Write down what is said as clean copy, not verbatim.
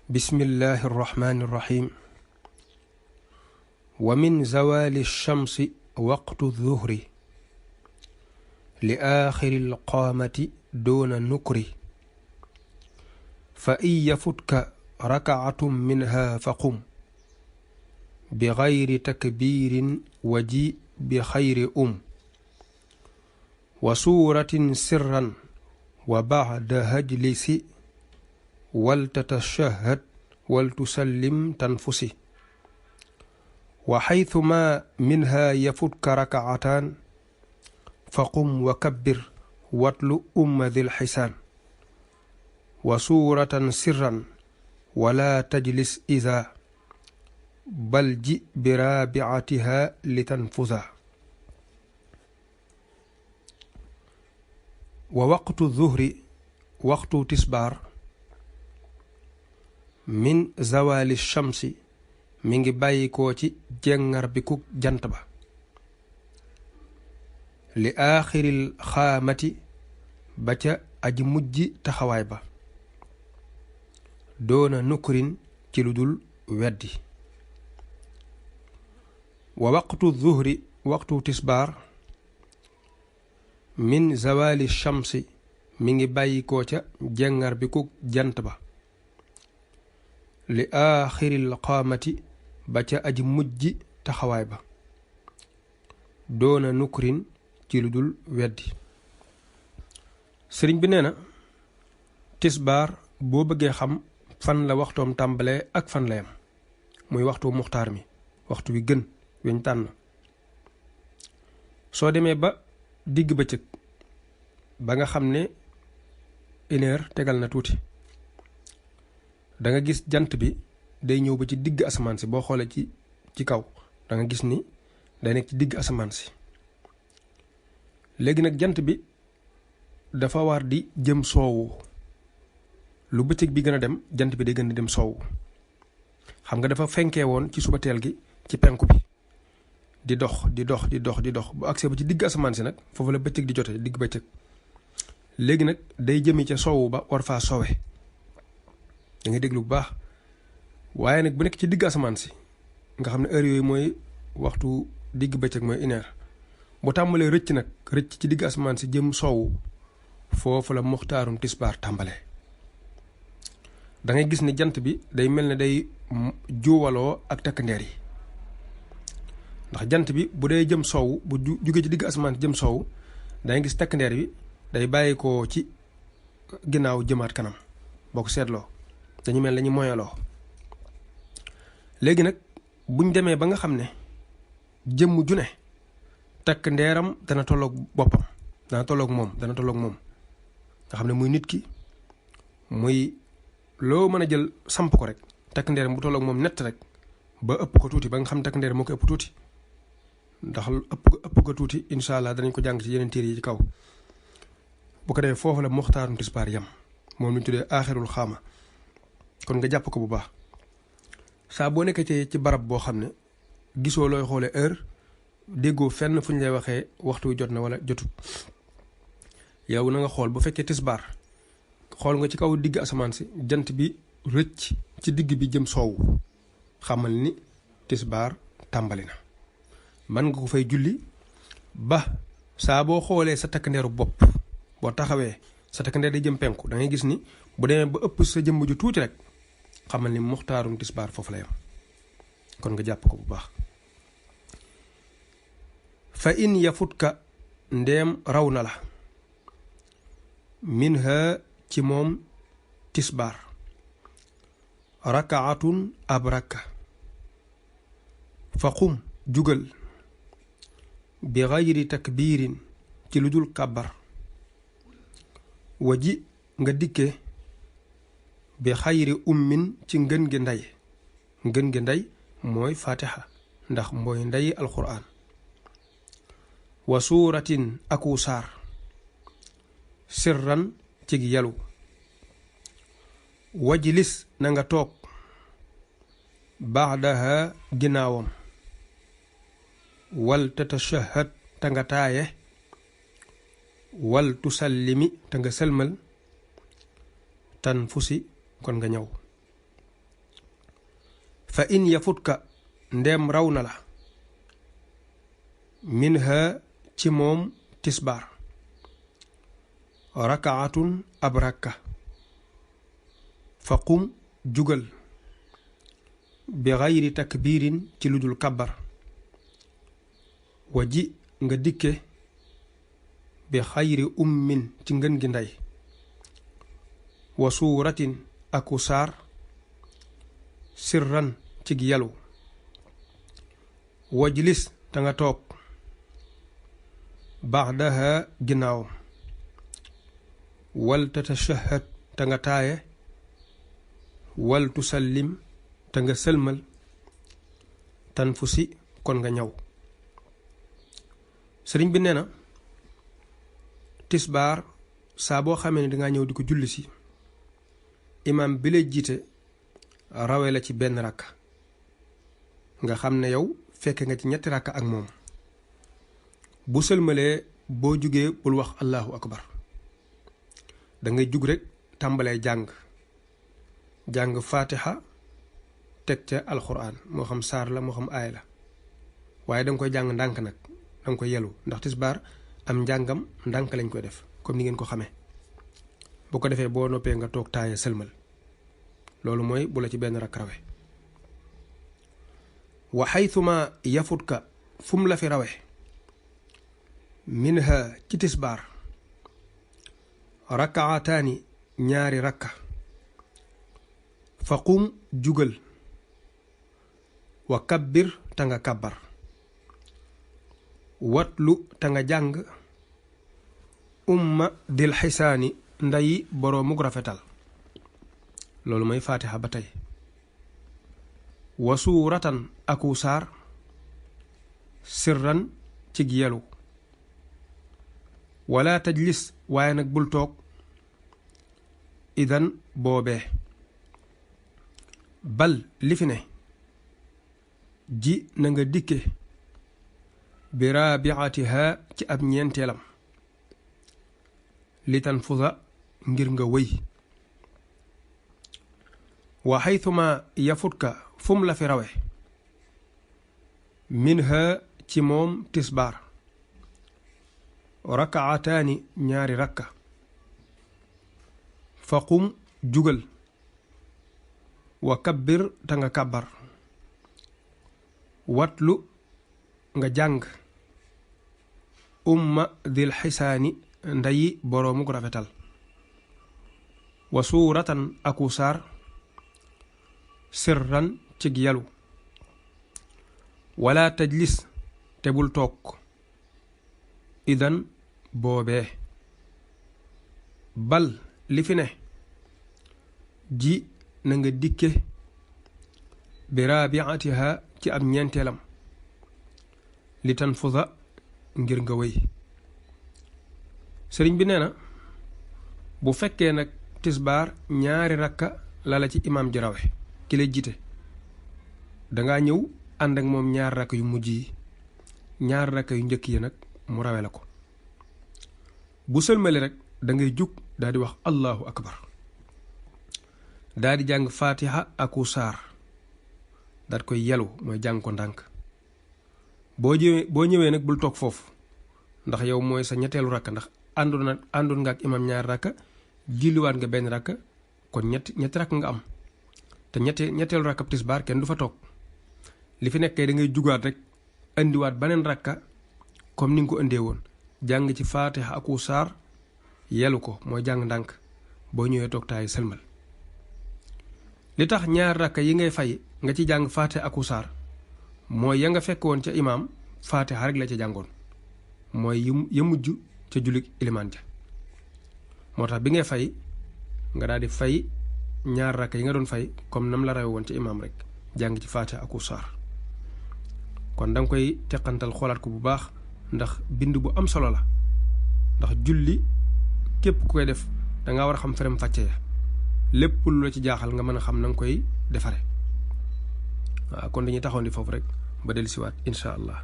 بسم الله الرحمن الرحيم. ومن زوال الشمس وقت الظهر لآخر القامة دون نكر، فإن يفتك ركعة منها فقم بغير تكبير وجيء بخير وسورة سرا وبعد هجلس ولتتشهد ولتسلم تنفسي، وحيثما منها يفتك ركعتان فقم وكبر واتل ذي الحسان، وسورة سرا ولا تجلس إذا بل جئ برابعتها لتنفذا. ووقت الظهر وقت تسبار min zawali shamsi mi ngi bàyyikoo ci jengar bi ku jant ba li aaxiril xaamati ba ca aji mujji taxawaay ba doona nukkurin ci lu dul weddi. wa waqtu zuhri waxtu tisbaar min zawali shamsi mi ngi bàyyikoo ca jengar bi ku jant ba li aaxiril qaamati ba ca aji mujji taxawaay ba doona nukrin ci lu dul weddi. sëriñ bi nee na tisbaar boo bëggee xam fan la waxtoom tàmbalee ak fan la yam muy waxtu muxtaar mi, waxtu wi gën weñ tànn. soo demee ba digg bëccëg ba nga xam ne une heure tegal na tuuti, da nga gis jant bi day ñëw ba ci digg asamaan si. boo xoolee ci kaw da nga gis ni day nekk ci digg asamaan si. léegi nag jant bi dafa war di jëm soowu. lu bëccëg bi gën a dem jant bi day gën a dem soowu. xam nga dafa fenkee woon ci suba teel gi ci penku bi di dox di dox di dox di dox bu agsee ba ci digg asamaan si nag foofu la bëccëg di jote digg bëccëg. léegi nag day jëmi ca soowu ba war faa sowe. da ngay déglu bu baax. waaye nag bu nekk ci digg asamaan si nga xam ne heure yooyu mooy waxtu digg bëccëg mooy une heure, bu tàmbalee rëcc nag rëcc ci digg asamaan si jëm soowu, foofu la muxtaarum tisbaar tàmbalee. da ngay gis ne jant bi day mel ne day juwaloo ak takk ndeer yi. ndax jant bi bu dee jëm soowu, bu jugee ci digg asamaan si jëm soowu, da ngay gis takk ndeer bi day bàyyi ko ci ginnaaw jëmaat kanam. boo ko seetloo dañu mel lañu moyaloo. léegi nag buñ demee ba nga xam ne jëmm ju ne takk ndeeram dana tolloog boppam, dana tolloog moom nga xam ne muy nit ki, muy loo mën a jël samp ko rek takk ndeeram bu tolloog moom nett rek ba ëpp ko tuuti, ba nga xam takk ndeeram moo ko ëpp tuuti. ndax ëpp ko tuuti incha allah danañ ko jàng ci yeneen téere yi ci kaw. bu ko defee foofu la muxtaarum tisbaar yam, moom lu ñu tuddee aaxirul xaama. kon nga jàpp ko bu baax. saa boo nekkee ci barab boo xam ne gisoo looy xoolee heure, déggoo fenn fu ñu lay waxee waxtu wi jot na wala jotut, yow na nga xool bu fekkee tisbaar xool nga ci kaw digg asamaan si jant bi rëcc ci digg bi jëm soowu, xamal ni tisbaar tàmbali na. man nga ko fay julli ba saa boo xoolee sa takk ndeeru bopp, boo taxawee sa takk ndeer day jëm penku, da ngay gis ni bu demee ba ëpp sa jëmm ju tuuti rek xamal ni muxtaarum tisbaar foofu la yam. kon nga jàpp ko bu baax. fa in yafutka ndeem raw na la minha ci moom tisbaar rakaatun ab rakka fa qum jugal bi gayri takbiirin ci lu dul kàbbar waji nga dikke bi xayri ci ngën gi ndey mooy fatiha, ndax mooy ndey alquran. wa suuratin aku saar sirran cig yalu wajlis na nga toog baadaha ginnaawam wal tatashahad ta nga taaye wal tusallimi ta nga sëlmal tanfusi kon nga ñëw. fa in yafutka ndeem raw na la minha ci moom tisbaar rakaatun ab rakka fa qum jugal bi xayri takbiirin ci ludul kabbar wa ji nga dikke bi xayri ummin ci ngën gi ndey wa suuratin aku saar sirran ci yelu wajlis ta nga toog baxdaha ginnaaw wal tatashahad ta nga taaye wal tusallim ta nga sëlmal tanfusi kon nga ñaw sëriñ bi nee na tisbaar saa boo xamee ne dangaa ñëw di ko julli si imaam bi lay jiite rawe la ci benn rakk nga xam ne yow fekk nga ci ñetti rakk ak moom bu sëlmalee boo jugee bul wax allahu akbar da ngay jug rek tàmbalee jàng fatiha teg ca alquran moo xam saar la moo xam aay la waaye da nga koy jàng ndànk nag da nga koy yelu ndax tisbaar am njàngam ndànk lañ koy def comme ni ngeen ko xamee bu ko defee boo noppee nga toog taaye sëlmal loolu mooy bu la ci benn rakk rawe wa xaytuma yafutka fu mu la fi rawe minha ci tisbaar rakaataani ñaari rakka fa qum jugal wa kabbir ta nga kabbar watlu ta nga jàng umma dil xisaani ndayi boroomuk rafetal loolu mooy fatiha ba tey wa suuratan aku saar sirran ci yelu wala tajlis waaye nag bul toog idan boobee bal li fi ne ji na nga dikke bi raabiatiha ci ab ñeenteelam li tanfusa ngir nga wëy wa xaytuma yafutka fum la fi rawe minha ci moom tisbaar rakaataani ñaari rakka fa qum jugal wa kabbir ta nga kabbar watlu nga jàng umma dil xisaani ndayi boroomuk rafetal wa suuratan aku saar sirran cig yalu wala tajlis te bul toog idan boobee bal li fi ne ji na nga dikke bi raabiatiha ci ab ñeenteelam li tanfusa ngir nga wéy sëriñ bi nee na bu fekkee nag tisbaar ñaari rakka la ci imaam ji rawe ki lay jiite dangaa ñëw ànd ak moom ñaar rakk yu mujj yi ñaar rakk yu njëkk yi nag mu rawe la ko bu sëlmale rek da ngay jug daal di wax allahu akbar daal di jàng fatiha aku saar daal koy yelu mooy jàng ko ndànk boo ñëwee nag bul toog foofu ndax yow mooy sa ñetteelu rakk ndax àndoon nga ak imam ñaar rakka julliwaat nga benn rakka kon ñetti rakk nga am te ñetteelu rakk ab tisbaar kenn du fa toog li fi nekkee da ngay jugaat rek indiwaat beneen rakka comme ni nga ko indee woon jàng ci faatiha aku saar yelu ko mooy jàng ndànk boo ñëwee toog taay sëlmal li tax ñaar rakka yi ngay fay nga ci jàng faatiha aku saar mooy ya nga fekk woon ca imaam faatiha rek la ca jàngoon mooy ya mujj ca jullit ilimaan ja moo tax bi ngay fay nga daal di fay ñaar rakka yi nga doon fay comme nam la rawe woon ca imaam rek jàng ci faatiha aku saar kon danga koy teqantal xoolaat ko bu baax ndax bind bu am solo la ndax julli képp ku koy def danga war a xam ferem fàcce ya lépp lu la ci jaaxal nga mën a xam na nga koy defare waaw kon dañuy taxaw ni foofu rek ba dellusiwaat incha allah